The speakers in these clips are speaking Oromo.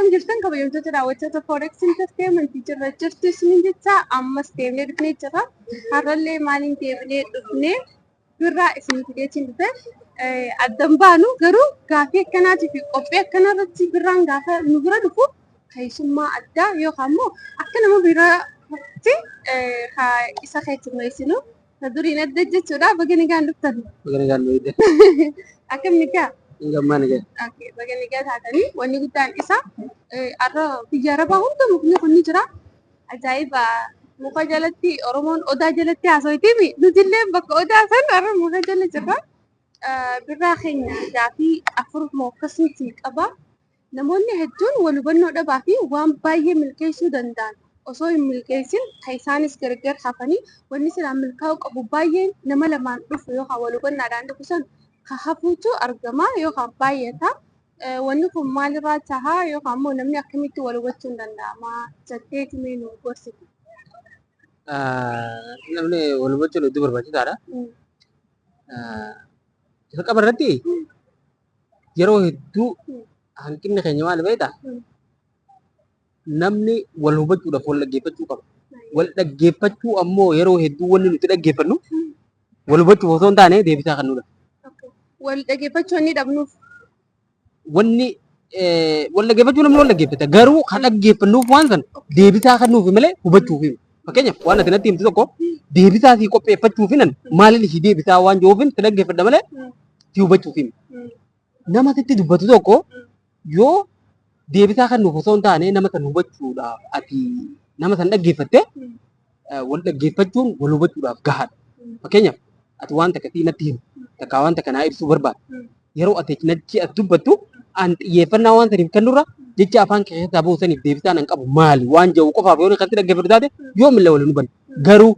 Akkam jirtan, kabajamtoota daawwattoota Forex Entertainment? Jirra, jirtu isiniin jecha ammas deemnee dhufnee jirra. Har'allee maaliin deemnee dhufnee birraa isin fideetiin dhufe addan baanu, garuu gaafii akkanaatii fi qophii akkanarratti birraan gaafa nu bira dhufu keessummaa addaa yookaan immoo akka nama biraatti isa keessummeessinu ta duriin adda jechuudha. Baga nagaan dhuftan. Baga nagaan nu eegde. Akkam nagaa? Gammaa nagaa. Okay, baga nagaa taatanii. Wanni guddaan isa har'a biyya Arabaa hunda mukni kun ni jira. Ajaa'iba! Muka jalatti Oromoon odaa jalatti haasoftiimi. Nutillee bakka odaa san har'a muka jala jirra. Birraa keenya gaafii afur moo akkasumatti qaba. Namoonni hedduun wal hubannoo dhabaa fi waan baay'ee milkeessuu danda'an osoo hin milkeessin kan isaanis gargar hafanii, wanni silaa milkaa'uu qabu baay'een nama lamaan dhufu yookaan wal hubannaadhaan dhufu san ka hafuutu argama yookaan baay'ata. Wanni kun maalirraa tahaa yookaan immoo namni akkamitti wal hubachuun danda'ama jetteeti mee nu gorsite? Namni wal hubachuun hedduu barbaachisaadha. Jalqaba irratti yeroo hedduu hanqinni keenya maali beektaa? Namni wal hubachuudhaaf wal dhaggeeffachuu qaba. Wal dhaggeeffachuu ammoo yeroo hedduu wanni nuti dhaggeeffannu wal hubachuuf osoo hin taane deebisaa kennuudha. Wal dhaggeeffachuu inni dhabnuuf. Wanni wal dhaggeeffachuu, namni wal dhaggeeffata, garuu kan dhaggeeffannuuf waan san deebisaa kennuuf malee hubachuuf. Fakkeenyaaf, waan ati natti himtu tokko deebisaa sii qopheeffachuuf nan maaliin ishii deebisaa waan jiruufin si dhaggeeffadha malee si hubachuuf. Nama sitti dubbatu tokko yoo deebisaa kennuuf osoo hin taane nama san hubachuudhaaf ati nama san dhaggeeffatte, wal dhaggeeffachuun wal hubachuudhaaf gahaadha. Fakkeenyaaf, ati waan takka sii natti himu takka waan takka naa ibsuu barbaada. Yeroo ati natti as dubbattu an xiyyeeffannaa waan saniif kennurra jecha afaan kee keessaa bahu saniif deebisaan an qabu maali waan jedhu qofaaf yoo kan si dhaggeeffatu taate, yoomillee wal hin hubanne. Garuu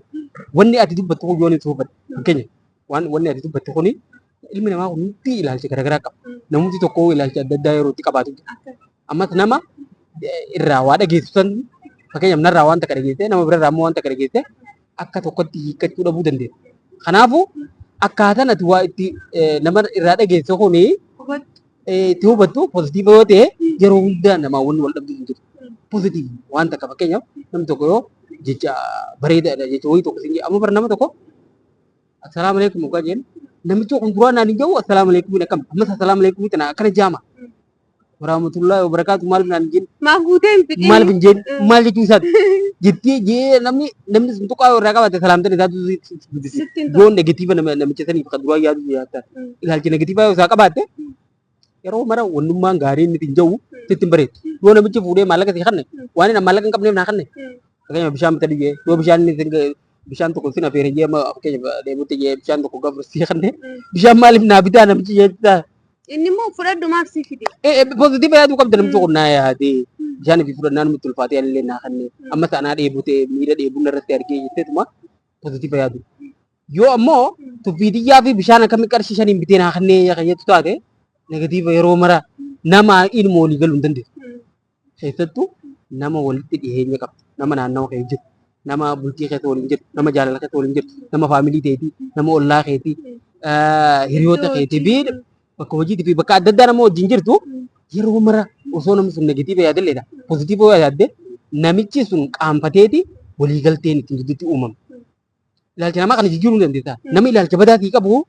wanni ati dubbattu kun yoon si hubadhe, fakkeenyaaf waan wanni ati dubbattu kuni, ilmi namaa kun hundi ilaalcha garaagaraa qaba. Namni tokko ilaalcha adda addaa yeroo itti qabaatu jira. Ammas nama irraa waa dhageessu san, fakkeenyaaf narraa waan takka dhageessee nama birarraa immoo waan takka dhageessee, akka tokkotti hiikkachuu dhabuu dandeessa. Kanaafuu akkaataan ati waa itti nama irraa dhageesse kuni itti hubattu positive yoo ta'e, yeroo hundaa namaa wanni wal dhabdu hin jiru. Positive waan takka, fakkeenyaaf namni tokko yoo jecha bareedaadha jecha wayii tokko siin jedhe, amma bara nama tokko "Assalaamu alaikum" hoggaa jeen, namichi kun duraan naan hin jedhu "Assalaamu alaikum" akkam, ammas "Assalaamu alaikum" tana akkana jaama. "Warahmatullahi wabarakaatu" maaliif naan hin jeen? Maaf guutee hin fixin? Maaliif hin jeen? Maal jechuu isaati? Jettee jee namni sun tuqaa irraa qabate salaamtan isaatu guddisi. Sitti hin tolu. Yoo negative nama namicha saniif kan duraan yaadu yaadda. Ilaalcha negative yoo isaa qabaatte, yeroo mara wannummaan gaarii inni hin jiru sitti hin bareedu. Yoo namichi fuudhee maallaqa si kanne, waan inni maallaqa hin qabneef naa kanne. Fakkeenyaaf, bishaan bitadhu jee, yoo bishaan inni bishaan tokko sin afeere jee, amma fakkeenyaaf deemutti jee bishaan tokko gaafa si kanne, bishaan maaliif naa bitaa namichi jee? Inni immoo fudhadhu, maaf si fide? Positive yaaduu qabda. Namni tokko naa yaade bishaan fi fudhannaan nutti ulfaatee allee naa kanne, amma sanaa dheebutee miira dheebuun irratti argee jetteetuma positive yaadu. Yoo ammoo tuffii xiyyaa fi bishaan akkamii qarshii 5n bitee naa kannee kan jettu taate, negative yeroo mara nama ilmoo walii galuu hin dandeessu. Keessattuu nama walitti dhiyeenya qabdu, nama naannawa kee jiru, nama bultii keessa waliin jiru, nama jaalala keessa waliin jiru, nama family teetii, nama ollaa keetii, hiriyoota keetii fi bakka hojiitii fi bakka adda addaa nama wajjin jirtu, yeroo mara osoo namni sun negative yaadalleedha. Positive yoo yaadde, namichi sun qaanfateeti waliigalteen ittiin gidduutti uumama. Ilaalcha namaa kana jijjiiruu ni dandeessa. Nama ilaalcha badaa sii qabu,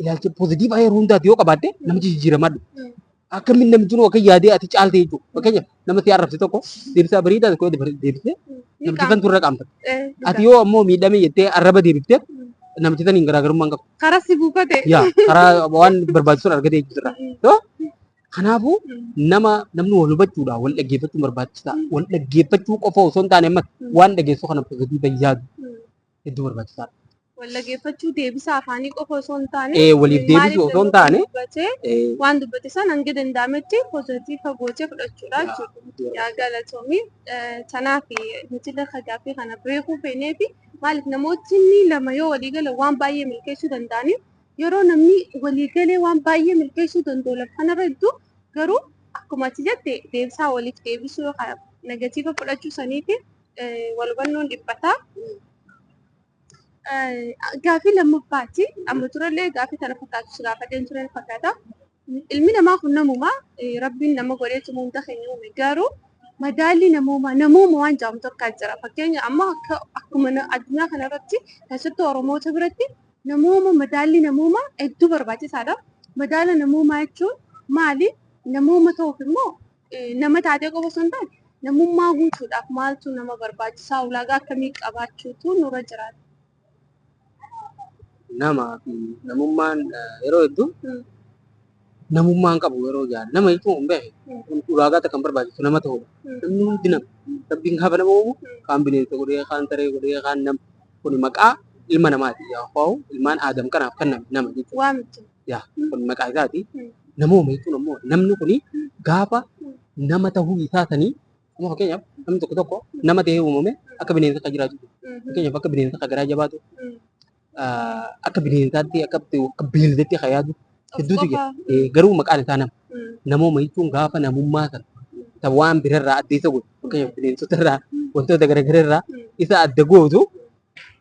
ilaalcha positive yeroo hundaati yoo qabaatte, namichi jijjiiramaa dhufa. Akkamiin namichi nu akka yaadee ati caalte jechuudha. Fakkeenyaaf, nama si arrabse tokko deebisaa bareedaa tokko yoo deebiste, namichi san turre qaanfata. Ati yoo ammoo miidhame jettee arraba deebifte, namichi saniin garaagarummaa hin qabu. Karaa si buufate. Yaa karaa waan barbaachisu argatee jechuudha. So kanaafuu nama namni wal hubachuudha, wal dhaggeeffachuun barbaachisaa. Wal dhaggeeffachuu qofa osoo hin taane, ammas waan dhageessu kana positive yaadu hedduu barbaachisaadha. Wal dhaggeeffachuu deebisa afaanii qofa osoo hin taane. Waliif deebisuu osoo hin taane. Dubbatee waan dubbate san hanga danda'ametti positive gootee fudhachuudha jechuudha. Yaa galatoomii. Tanaaf nuti lafa gaaffii kana beekuu feenee fi maaliif namootni lama yoo walii galan waan baay'ee milkeessuu danda'aniif, yeroo namni walii galee waan baay'ee milkeessuu danda'u lafa kanarra hedduu, garuu akkuma ati jette deebisaa waliif deebisuu yookaan negative fudhachuu saniifi wal hubannoon dhiphataa. Gaaffii lammaffaati. Amma durallee gaaffii kana fakkaatu si gaafadheen ture fakkaata. Ilmi namaa kun namuma Rabbiin nama godheetuma hunda keenya uume garuu madaalli namoomaa namooma waan jedhamu tokko jira. Fakkeenya amma akka akkuma addunyaa kanarratti keessattuu Oromoota biratti namooma madaalli namoomaa hedduu barbaachisaadha. Madaala namoomaa jechuun maali? Namooma ta'uuf immoo nama taatee qofa osoo hin taane namummaa guutuudhaaf maaltu nama barbaachisaa? Ulaagaa akkamii qabaachuutu nurra jiraata? Namaa fi namummaan yeroo hedduu namummaan qabu yeroo jaan nama jechuun hin beeku. Ulaagaa takka hin barbaachisu nama ta'uudha. Namni hundi nama. Rabbiin gaafa nama uumu kaan bineensa godhee, kaan saree godhee, kaan nama. Kuni maqaa ilma namaati. Yaa ilmaan Aadam kanaaf kenname nama jechuudha. Waamicha. Yaa kun maqaa isaati. Namooma jechuun ammoo namni kuni gaafa nama ta'uu isaa sanii amma fakkeenyaaf namni tokko tokko nama ta'ee uumame akka bineensa kan jiraatu jira. Fakkeenyaaf akka bineensa kan garaa jabaatu, akka bineensaatti akka beeldetti kan yaadu hedduutu jira. Garuu maqaan isaa nama. Namooma jechuun gaafa namummaa sana ta waan birarraa adda isa godhu fakkeenyaaf bineensota irraa wantoota garaagaraa irraa isa adda gootu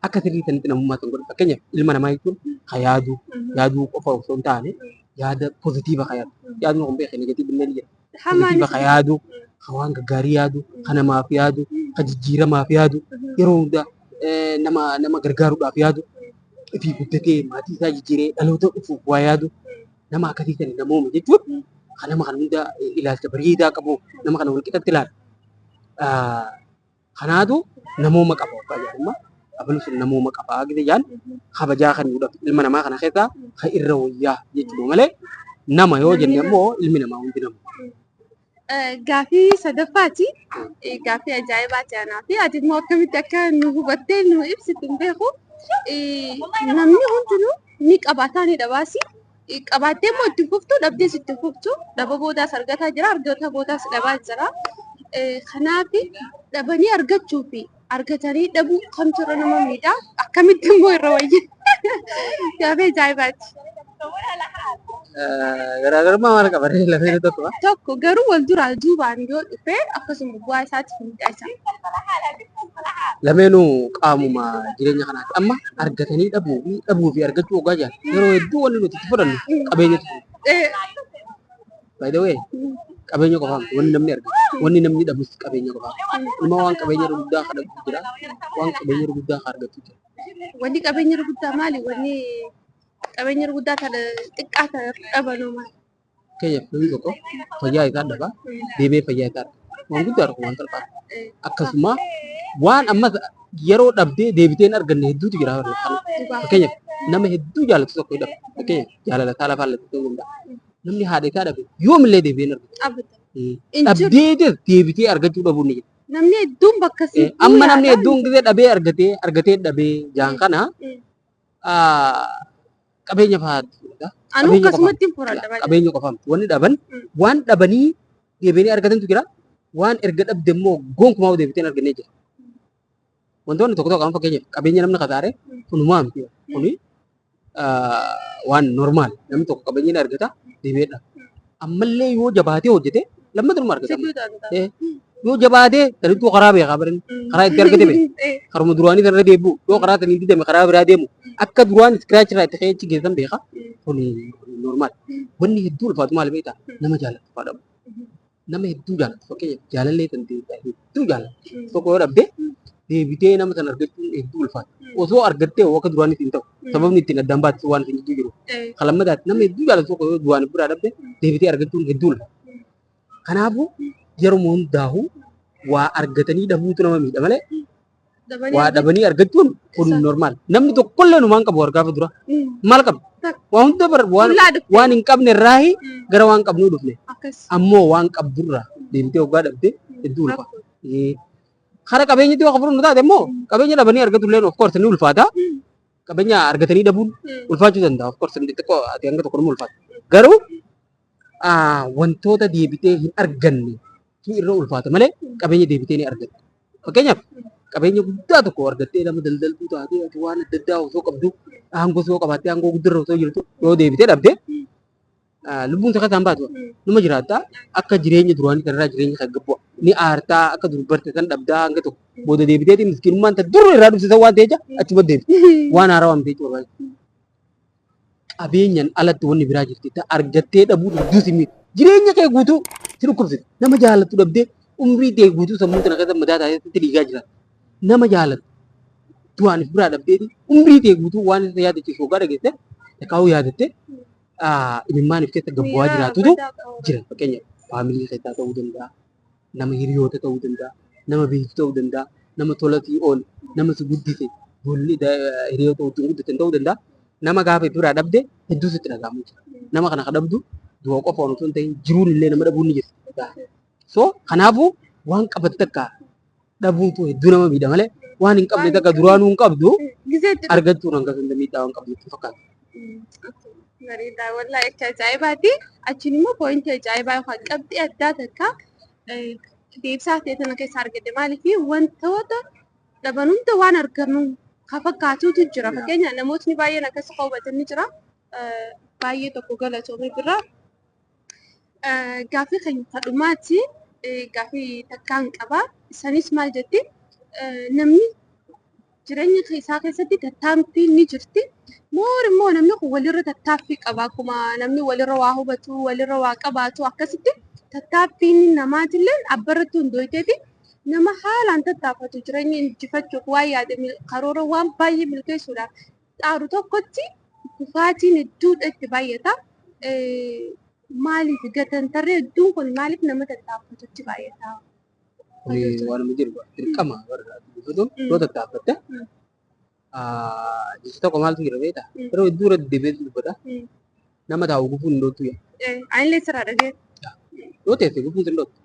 akka sirrii sanitti namummaa san godhu. Fakkeenyaaf ilma namaa jechuun kan yaadu yaaduu qofa osoo hin taane yaada positive kan yaadu. Yaadni kun beekee negative illee ni jira. Positive kan yaadu, kan waan gaggaarii yaadu, kan namaaf yaadu, kan jijjiiramaaf yaadu, yeroo hunda nama nama gargaaruudhaaf yaadu, ifii guddatee maatii isaa jijjiiree dhaloota dhufuuf waa yaadu nama akkasii sani namooma jechuun kan nama kana hunda ilaalcha bareedaa qabu nama kana wal qixatti ilaala. Kanaatu namooma qaba abbaa jaalummaa. Abalu sun namooma qaba gise jaan kabajaa kan nuudhaaf ilma namaa kana keessaa kan irra wayyaa jechuudha malee nama yoo jenne ammoo ilmi namaa hundi nama. Gaafii sadaffaati. Gaafii ajaa'ibaati anaa fi ati immoo akkamitti akka nu hubattee nu ibsitu hin beeku. Namni hundinuu ni qabaataa ni dhabaasi. Qabaattee immoo itti fuftu dhabdees itti fuftu dhaba boodaas argataa jira argata boodaas dhabaa jira. Kanaaf dhabanii argachuu fi argatanii dhabuu kamtu irra nama miidha akkamitti immoo irra wayya gaafii ajaa'ibaati. Garaagarummaa maal qaba ree lameen tokko? Tokko garuu wal duraa duubaan yoo dhufe akkasuma bu'aa isaatiif miidhaa isaa. Lameenuu qaamuma jireenya kanaati. Amma argatanii dhabuu fi dhabuu fi argachuu hoggaa jedhan yeroo hedduu wanni nuti itti fudhannu qabeenya ture. By the way, qabeenya qofaa miti wanni namni argatu. Wanni namni dhabus qabeenya qofaa. Ilma waan qabeenya guddaa kadhatu jira. Waan qabeenya guddaa argatu jira. Wanni qabeenya guddaa maali? Wanni qabeenya guddaa tana xiqqaa tana dhabanuu maali? Fakkeenyaaf namni tokko fayyaa isaa dhaba, deebi'ee fayyaa isaa argata. Waan guddaadha kun waan salphaadha. Akkasuma waan ammas yeroo dhabdee deebitee hin arganne hedduutu jira. Fakkeenyaaf nama hedduu jaalatu tokko dhabe. Fakkeenyaaf jaalala saala faallatu ta'uu danda'a. Namni haadha isaa dhabe yoomillee deebi'ee hin argatu. Abada. Hin jiru. Dhabdeetis deebitee argachuu dhabuun ni jira. Namni hedduun bakka si Amma namni hedduun gisee dhabee argatee argatee dhabee jaan kana qabeenya fa'aatti fudhata. Anuu Qabeenya akkasumatti hin fudhadha baay'ee. Qabeenya qofaa miti. Wanni dhaban waan dhabanii deebi'anii argatantu jira. Waan erga dhabde immoo gonkumaa deebitee hin arganne jira. Wantoonni tokko tokko amma fakkeenyaaf qabeenya namni kasaare kunumaa miti. Kuni waan normaal. Namni tokko qabeenya ni argata deebi'ee dhaba. Ammallee yoo jabaatee hojjete lammata numa argata. Situu danda'a. Yoo jabaatee sanittuu karaa beekaa barin karaa itti argate beeka. Karuma duraanii sanarra deebi'u yoo karaa saniin didame karaa biraa deemu akka duraan scratch irraa itti ka'ee achi geessan beeka. Kuni normaal. Wanni hedduu ulfaatu maal beektaa? Nama jaallattu fa'aa dhabu. Nama hedduu jaallattu fakkeenyaaf jaalallee tan ta'e hedduu jaallattu. Tokko yoo dhabde deebitee nama sana argachuun hedduu ulfaata. Osoo argattee hoo akka duraanii siin ta'u. Sababni ittiin addaan baattu waan isin gidduu jiru. Kan lammataatti nama hedduu jaallattu tokko yoo du'aan biraa dhabde deebitee argachuun hedduu ulfaata. Kanaafuu yeroo hundaa'uu waa argatanii dhabuutu nama miidha malee waa dhabanii argachuun kun normaal. Namni tokkollee numaan qabu argaafa dura. Maal qabna? Waa hunda bar waan waan hin qabne irraahi gara waan qabnuu dhufne. Ammoo waan qabdurraa deemtee hoggaa dhabde hedduu ulfaata. Kara qabeenyatti yoo fudhannu taate immoo qabeenya dhabanii argatu illee of course ni ulfaata. Qabeenya argatanii dhabuun ulfaachuu danda'a. Of course xiqqoo ati hanga tokko nama ulfaata. Garuu wantoota deebitee hin arganne tu irra ulfaata malee qabeenya deebitee ni argatta. Fakkeenyaaf qabeenya guddaa tokko argattee nama daldaltuu taatee ati waan adda addaa osoo qabdu aangoo osoo qabaattee aangoo guddaa osoo jirtu yoo deebitee dhabde lubbuun takka isaan baatu numa jiraatta akka jireenya duraanii kanarraa jireenya kan gabbu'a ni aartaa akka dur barte san dhabdaa hanga tokko booda deebiteeti miskiinummaan ta dur irraa dhufte san waan ta'eef achuma deebite waan haaraa waan ta'eef barbaachisa. Qabeenyaan alatti wanni biraa jirti. Ta argattee dhabuu hedduu si miidhu. Jireenya kee guutuu si dhukkubsiti. Nama jaalattu dhabdee umrii tee guutuu sammuu tana keessa mataa taatee sitti dhiigaa jira. Nama jaalattu du'aan if biraa dhabdeeti umrii tee guutuu waan isa yaadachiisu hoggaa dhageesse takkaa'uu yaadatte imimmaan if keessa gabbu'aa Miira jiraatutu badaa qaba. jira. Fakkeenyaaf faamilii keessaa ta'uu danda'a, nama hiriyoota ta'uu danda'a, nama beektu ta'uu danda'a, nama tola sii oole, nama si guddise, ijoollee hiriyoota wajjin guddatan ta'uu danda'a. Nama gaafa if biraa dhabde hedduu sitti dhaga'amu jira. Nama kana ka dhabdu du'a qofa osoo hin ta'in jiruun illee nama dhabuun ni jirti. So kanaafuu waan qabate takka dhabuutu hedduu nama miidha malee waan hin qabne Waan hin takka qabne. duraanuu hin qabdu Gizee itti argachuun hanga sun miidhaa waan qabdu itti fakkaata. Bareedaa, wallaahi akka ajaa'ibaati. Achiin immoo pointii ajaa'ibaa yookaan qabxii addaa takka deebisaa ta'e tana keessa argate. Maaliif wantoota dhaban hunda waan argamu ka fakkaatutu jira. Fakkeenya namootni baay'een akkas hubatan ni jira. Baay'ee tokko galatoomee bira. Gaaffii keenya kadhumaati. Gaaffii takkaan qaba. Isanis maal jetti? Namni jireenya isaa keessatti tattaaffiin ni jirti. Moor immoo namni kun walirra tattaaffii qaba. Akkuma namni walirra waa hubatu, walirra waa qabaatu, akkasitti tattaaffiin namaatillee abbarratti hundooyteeti nama haalaan tattaafatu, jireenya injifachuuf waan yaade, karoora waan baay'ee milkeessuudhaaf xaaru tokkotti kufaatiin hedduudha itti baay'ata. Maaliif gatantarree hedduun kun maaliif nama tattaaffatutti baay'ata? Kuni waan nama jiru dirqama warra dubbatuun yoo tattaaffatte jechi tokko maaltu jira beektaa? Yeroo hedduu irra deddeebi'ee dubbata. Nama taa'u gufuun hin dhoottu yaa. Anillee sirraa dhagee. Yoo teesse gufuun sin dhoottu.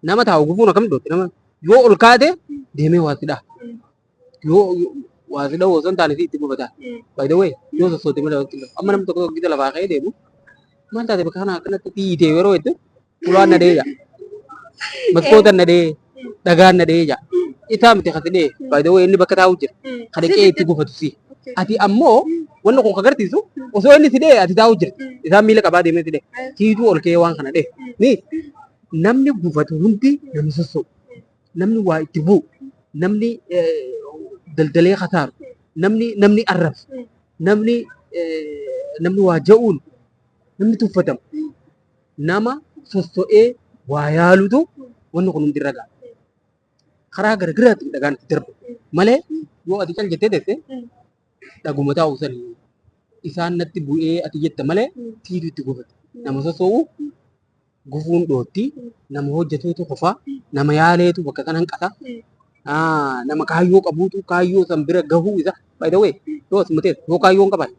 Nama taa'u gufuun akkam dhooti? Nama yoo ol kaate deemee waa si dhaha. Yoo waa si dhahu osoo hin taane si itti gufataa. By the way, yoo sossoote malee walitti hin dhahu. Amma namni tokko tokko gita lafaa ka'ee deemu maal taate, bakka kana akkanatti dhiitee yeroo jettu, ulaan na dhahee jaa. Maskootan na dhahee, dhagaan na dhahee jaa. Isaa miti kasi dhahee. By the way, inni bakka taa'u jira. Kan dhaqee itti gufatu si. Ati ammoo wanni kun agarsiisu osoo inni si dhahee ati taa'u jirti. Isaan miila qabaa deemee si dhahee. Siituu ol ka'ee waan kana dhahee. Ni namni gufatu hundi nama sossoo'u. Namni waa itti bu'u. Namni daldalee kasaaru. Namni arrabsu. Namni waa ja'uun namni tuffatamu. Nama sosso'ee waa yaalutu wanni kun hundi irra ga'a. Karaa garaagaraatiin dhagaan itti darbu malee yoo ati cal jettee teesse dhaguma taa'u sanii isaan natti bu'ee ati jetta malee siitu itti gufata. Nama sossoo'u gufuun dhootti, nama hojjetuutu kufa, nama yaaleetu bakka sana hanqata. Nama kaayyoo qabuutu kaayyoo san bira gahuu isa. By the way, yoo asuma teessu yoo kaayyoo hin qabaanne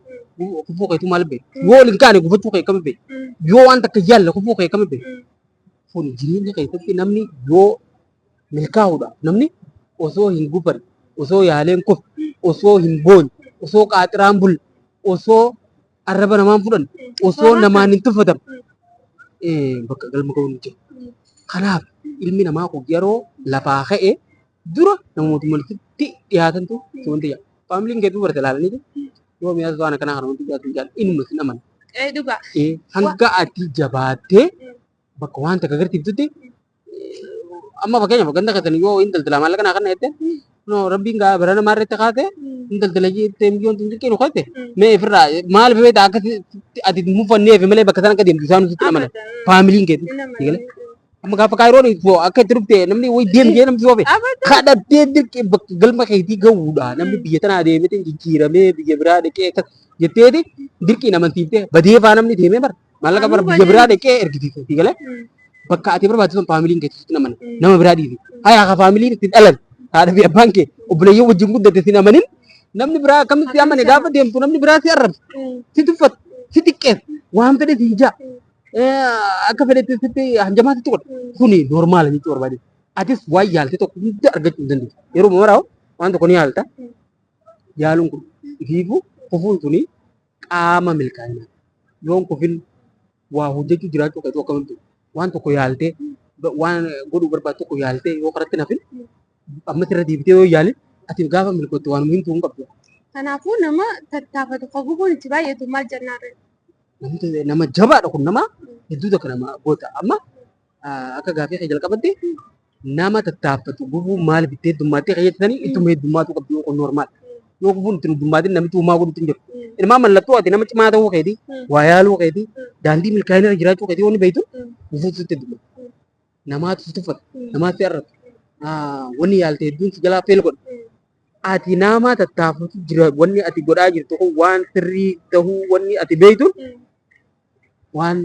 kufuu keetu maal beeku? Yoo ol hin kaane gufachuu kee akkamitti beeku? Yoo waan takka yaalle kufuu kee akkamitti beeku? Kun jireenya keessatti namni yoo milkaa'uudha, namni osoo hin gufanne, osoo yaaleen kufne, osoo hin boonye, osoo qaaxiraan bulle, osoo arraba namaan fudhanne, osoo namaan hin tuffatamne bakka galma ga'uun hin jiru. Kanaaf ilmi namaa kun yeroo lafaa ka'e dura namoota sitti dhiyaatantu si wanti jedha. Faamiliin keetuu barte ilaalaniitu yoo mi'aas waan akkanaa kana wanti dhiyaatu hin jaallu inuma sin amana. Dhugaa. Hanga ati jabaattee bakka waan takka agarsiiftutti, amma fakkeenyaaf ganda keessan yoo hin daldala maallaqa naa kana jette, no rabbiin gaa bara namaa irratti kaate hin daldala jettee biyyoon tun dirqii nu kaate mee ifirraa maal beektaa, akka ati mufanneef malee bakka sana akka deemtu isaan sitti amanan faamiliin keetu. Amma gaafa kaayiroon akka itti dhufte namni wayi deem jee namni soofe kadhattee dirqii bakka galma keetii gahuudha. Namni biyya tanaa deemeetiin jijjiiramee biyya biraa dhaqee akkas jetteeti dirqiin amansiiftee badee faa namni deemee bara maallaqa bara biyya biraa dhaqee ergisiisa galee bakka ati barbaaddu sun faamiliin keetu sitti amanan, nama biraa dhiisi. Haya ka faamiliin itti dhalan, haadha fi abbaan kee, obboleeyyan wajjin guddate sin amanin, namni biraa akkamitti si amane? Gaafa deemtu namni biraa si arrabsa, si tuffata, si xiqqeessa, waan fedhe si ijaa akka fedhetti sitti hanjamaa sitti godha. Kuni normaala jechuu barbaade. Atis waan yaalte tokko hunda argachuu hin dandeessu. Yeroo maraa waan tokko ni yaalta. Yaaluun kun ifiifuu kufuun suni qaama milkaa'inaa. Yoon kufin waa hojjechuu jiraachuu keetu akkamitti? Waan tokko yaaltee, waan godhuu barbaadu tokko yaaltee yoo karatti nafin ammas irra deebitee yoo yaalin ati gaafa milkoottu waan himtuu hin qabdu. Kanaafuu nama tattaafatu kan gufuun itti baay'atu maal jennaan? Namni nama jabaadha kun, nama hedduu tokko nama goota. Amma akka gaafii kee jalqabatti nama tattaaffatu gufuu maal bittee heddummaatti fayyadamanii ittuma heddummaatu qabdu yoo kun normaal. Yoo gufuun itti heddummaatin namichi uumaa godhutti hin jiru. Ilmaan mallattoo ati nama cimaa ta'uu keetii, waa yaaluu keetii, daandii milkaa'ina irra jiraachuu keetii wanni beektu gufuutu sitti heddummaata. Namaatu si tuffata, namaatu si arrabsa. Wanni yaalte hedduun si jalaa fail godha. Ati nama tattaafatu jira wanni ati godhaa jirtu kun waan sirrii ta'uu wanni ati beektuun waan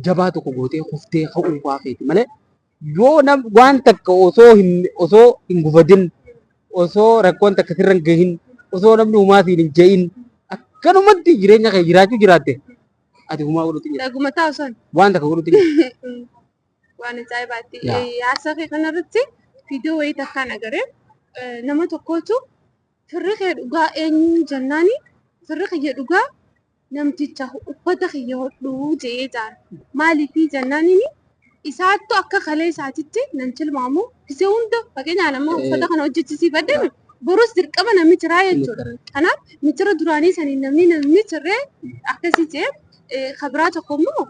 jabaa tokko gootee kuftee ka'uu fa'aa feeti malee yoo nam waan takka osoo hin gufatin osoo rakkoon takka sirra hin gahin osoo namni humaa siin hin je'in akkanumatti jireenya kee jiraachuu jiraatte ati humaa godhutti hin jirtu. Dhaguma taa'u san. Waan takka godhutti hin jirtu. Waan ajaa'ibaatti. Yaa. Haasaa kee kanarratti viidiyoo wayii takkaan agaree nama tokkootu firri kee dhugaa eenyu jennaani firri kiyya dhugaa namticha uffata kiyya hodhuu je'ee jaan. Maaliifii jennaanini isaattu akka kalee isaatitti nan tilmaamu gisee hunda fakkeenyaa nama uffata kana hojjechisiifadhe borus dirqama namni jiraa jechuudha. Kanaaf michira duraanii saniin namni namni cirree akkasii jee kabiraa tokko immoo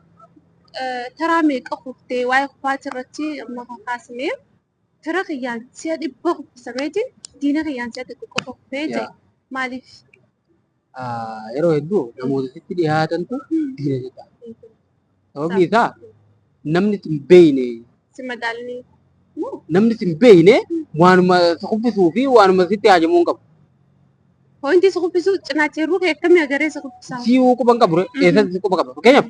taraa meeqa kuftee waa'ee kufaati irratti amma kakaasnee fira kiyyaan si'a 100 kuffisameetiin diina kiyyaan si'a tokko qofa kufee jee maaliif? Yeroo hedduu namoota sitti dhihaatantu diina sitti ta'a. Sababni isaa namni si hin beekne Si madaalni moo? namni si hin beekne waanuma si kuffisuu fi waanuma sitti haajamuu hin qabu. Pointii si kuffisuu cinaacha hir'uu kee akkamii agaree si kuffisaa? Si'uu quba hin qabu eessatti si quba qaba. Fakkeenyaaf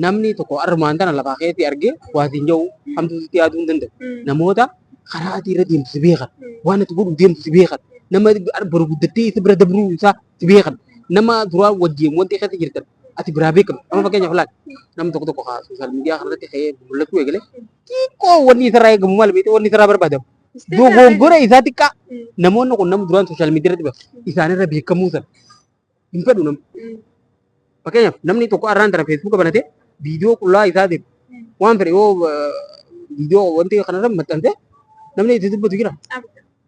namni tokko armaan tana lafaa keetti argee waa siin jedhu hamtuu sitti yaaduu hin danda'u. Namoota karaa ati irra deemtu si beekan, waan ati godhu deemtu si beekan, nama boru guddattee isa bira dabruu isaa si beekan, nama duraa wajjin wanti keessa jirtan ati biraa beekamu. Amma fakkeenyaaf laal namni tokko tokko haa sooshaal miidiyaa kanarratti ka'ee mul'achuu eegale xiqqoo wanni isarraa eegamu maal beekte wanni isarraa barbaadamu. Dogongora isaa xiqqaa namoonni kun nama duraan sooshaal miidiyaa irratti beekamu isaanirra beekamuu sana hin fedhu namni. Fakkeenyaaf namni tokko arraan tana feesbuuka banatee viidiyoo qullaa isaatiif waan fedhe yoo viidiyoo wanti kanarra maxxanse namni itti dubbatu jira.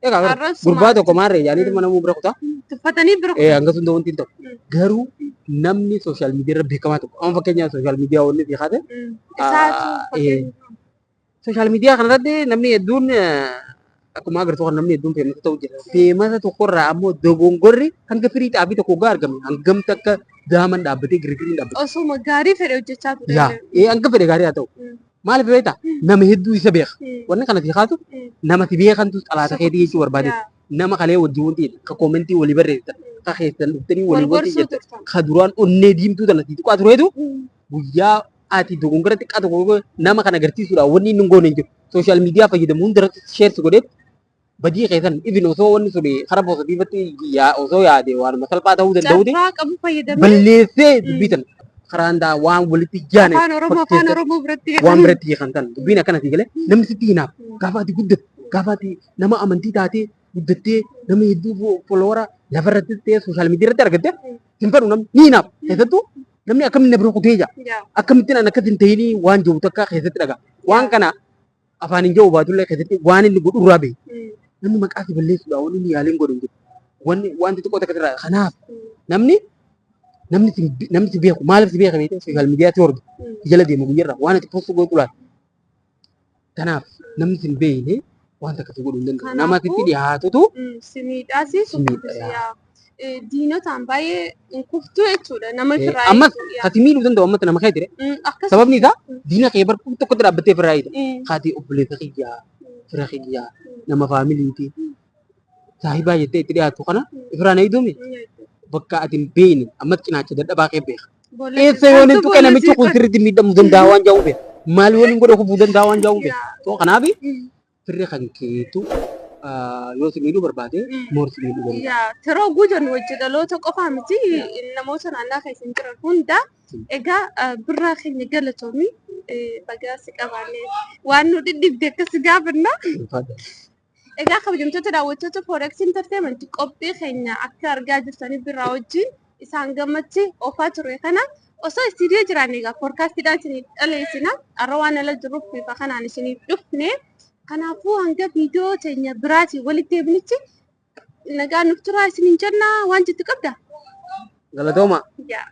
Egaa bara Arrabsuma. gurbaa tokko maarree jaaniitu mana muu bira kutaa. Tuffatanii bira Ee kutan. hanga sun wanti hin ta'u. Garuu namni sooshaal miidiyaa irra beekamaa tokko amma fakkeenyaaf sooshaal miidiyaa wanni si kaase Isaatu fakkeenya. Sooshaal miidiyaa kanarratti namni hedduun akkuma agartu kan namni hedduun feemasa ta'u jira. Feemasa tokkorraa ammoo dogongorri hanga firii xaafii tokko hoggaa argame hangam takka daaman dhaabbatee girgiriin dhaabbate. Osuma gaarii fedhe hojjechaa ture. Yaa ee hanga fedhe gaarii haa ta'u. Maaliif beektaa? Nama hedduu isa beeka. Wanni kana si kaasu nama si beekantu xalaata keetii jechuu barbaade. Nama kalee wajjin wanti jedhan ka koomentii walii barreessitan ka keessan dhuftanii Wal walii wanti gorsuu jettan turtan. ka duraan onnee diimtuu tana si tuqaa tureetu guyyaa ati dogongora xiqqaa tokko nama kana agarsiisuudhaan wanni inni hin goone hin jiru. Sooshaal miidiyaa fayyadamu hundarratti sheersi godheet badii keessan even osoo wanni sun karaa poozitiivatti osoo yaade waanuma salphaa ta'uu danda'uti Carraa qabu fayyadamee balleessee dubbii tana karaan daa waan walitti jaane afaan Oromoo afaan fakkeessa Oromoo biratti waan biratti hiikan tan dubbiin akkana sii galee namni sitti hinaaf gaafa ati guddatte gaafa ati nama amantii taatee guddattee nama hedduu folowara lafarrattis ta'ee sooshaal miidiyaa irratti argatte hin fedhu namni ni hinaaf keessattuu namni akkamiin na bira kutee jaa akkamittiin an akkas hin ta'inii waan jiru takka keessatti dhagaa waan kana afaan hin jiru baatullee keessatti waan inni godhu irraa beeku namni maqaa si balleessuudha wanni inni yaaliin godhu hin jiru wanni wanti xiqqoo takka irraa kanaaf namni namni si namni si beeku maaliif si beeka beekte sooshaal miidiyaa si hordofu jala deemu guyyarraa waan ati post godhu laata kanaaf namni si hin beekne waan takka si godhuu hin danda'u. Nama sitti Kanaafuu dhiyaatutu si miidhaasi si miidha. si yaa. Diinotaan baay'ee hin kuftu jechuudha nama ofirraa Ammas eeguu yaa. kan si miidhuu danda'u ammas nama kee ture. Akkasuma. Sababni isaa diina kee bar tokkotti dhaabbattee ofirraa eegda. Kaatee obboleessa kiyyaa, fira kiyyaa, nama faamiliiti, saahibaa jettee itti dhiyaattu kana ofirraa na eegduumi bakka ati hin beekne ammas cinaacha dadhabaa kee beeka. Boolla Eessa yoon hin maaltu tuqe boolla namichi sii kun qote? sirriitti miidhamuu danda'a waan jedhu beeka. Maal yoon hin godhe kufuu danda'a waan jedhu beeka. So kanaaf firri kan keetu yoo si miidhuu barbaade moor si miidhuu danda'a. Yaa firoo guutuun wajji dhaloota qofaa miti namoota naannaa keessa jiran hunda egaa birraa keenya galatoomi bagaa si qabaanne waan nu dhidhiibde akkas gaafanna. Ulfaadha. Egaa kabajamtoota daawwattoota Forex Entertainment qophii keenya akka argaa jirtanii birraa wajjin isaan gammatti oofaa turre kana osoo istiidiyoo jiraanne egaa foorkaastiidhaan isiniif dhaleessina har'a waan ala jirruuf bifa kanaan isiniif dhufne kanaafuu hanga viidiyoo teenya biraatiin walitti deebinutti nagaan nuuf turaa isiniin jenna waan jettu qabda. Galatooma. Yaa.